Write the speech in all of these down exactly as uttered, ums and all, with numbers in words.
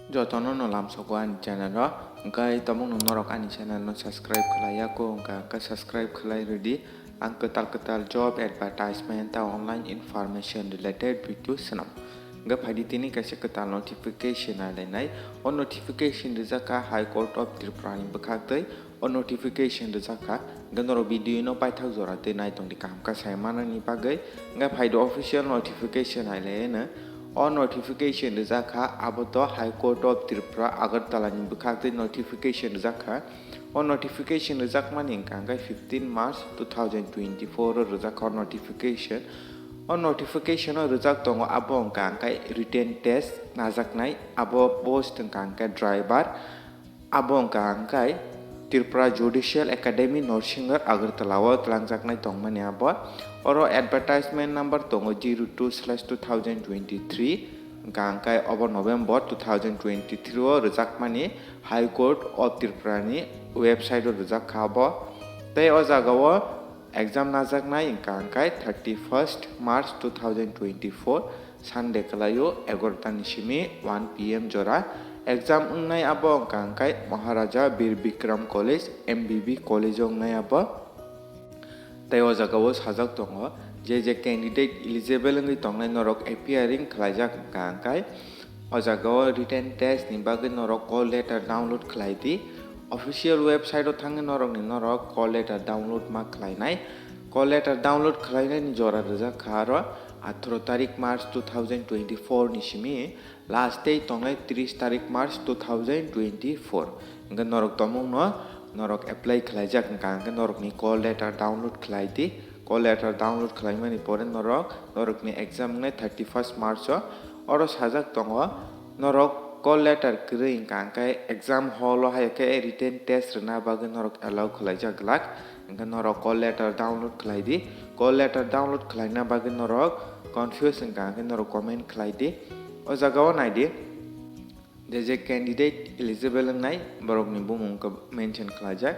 Jotono no lamsogo ani channel o, hwnkhe tabukno norok ani channel no subscribe khlai ya kho, hwnkhe, hwnkhe subscribe khlai rwdi. Ang kwtal kwtal job advertisement ta online information related video swnam. Hwnkhe phaidi tini kaisa kwtal notification nai lainai. O notification rijak kha High Court of Tripura ni bwkhak twi. O notification rijak kha, hwnkhe norok video no paithak jora tei naitongdi kaham kha sai manani bagwi. Hwnkhe phaidi official notification hai le hwno. O notification rijak kha, abo to High Court of Tripura Agartala ni bwkhak twi notification rijak kha. O notification rijakmani hwnkha hwnkhe fifteen March two thousand twenty-four o rijak kha o notification. O notification o rijak tongo, abo hwnkha hwnkhe written test najaknai, abo post hwnkha hwnkhe driver. Abo wngkha hwnkhe Tripura Judicial Academy, Norsingar, Agartala o twlangjaknai tongmani abo. Oro advertisement number tongo zero two slash two thousand twenty-three, hwnkha hwnkhe obo November two thousand twenty-three o rwjakmani High Court of Tripura ni website o rwjak kha abo. Tei o jaga o exam najaknai hwnkha hwnkhe thirty-first March two thousand twenty-four, Sunday kwlaio egarota ni simi one P M jora. Exam wngnai abo wngkha hwnkhe Maharaja Bir Bikram College, M B B College o wngnai abo. Tei o jaga o sajak tongo, je je candidate eligible wngwi tongnai norok appearing khlaijak wngkha hwnkhe o jaga o written test ni bagwi norok call letter download khlai di. Official website o thangwi norokni norok call letter download ma khlainai. Call letter download khlainani jora rijak kha aro atharo tarik March two thousand twenty-four ni simi, last date tongnai tris tarik March two thousand twenty-four. Hwnkhe norok tomungno norok apply khlaijak wngkha hwnkhe norokni call letter download khlai di. Call letter download khlaimani pore norok norokni exam wngnai thirty-first March o. Oro sajak tongo, norok call letter kwrwi wngkha hwnkhe exam hall o hai khe written test rwna bagwi norok allow khlaijak glak. Hwnkhe norok call letter download khlai di. Call letter download khlaina bagwi norok confuse wngkha hwnkhe norok comment khlai di. O jaga o nai di, je je candidate eligible wngnai borokni bumung khe mention khlaijak,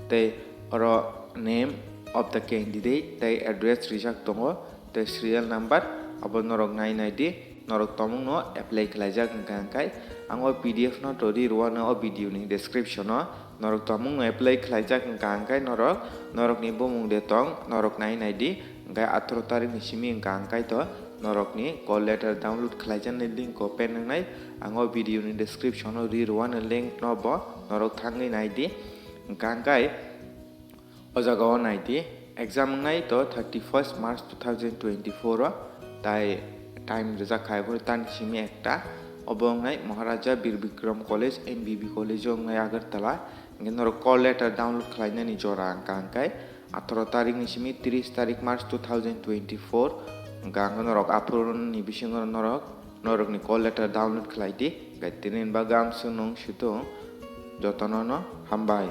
tei oro name of the candidate tei address rijak tongo, tei serial number abo norok nai nai di. Norok tomungno apply khlaijak wngkha hwnkhe ang o P D F no tori rwano o video ni description o. Norok tomungno apply khlaijak wngkha hwnkhe norok, norokni bumung de tong norok nai nai di. Hwnkhe atharo tarik ni simi wngkha hwnkhe to norokni call letter download khlaijaknai link open wngnai. Ang o video ni description o ri rwano link no bo norok thangwi nai di. Hwnkha hwnkhe o jaga o nai di, exam wngnai to thirty-first March two thousand twenty-four o, tai time rijak kha abo tani simi ekta. Obo wngnai Maharaja Bir Bikram College, M B B College o wngnai Agartala. Hwnkhe norok call letter download khlainani jora wngkha hwnkhe atharo tarik ni simi tris tarik March two thousand twenty-four. Hwnkha hwnkhe norok aphuru ni bisingo norok norokni call letter download khlai di. Hwnkhe tini ni bagwi amswk nung situng, jotono no hambai.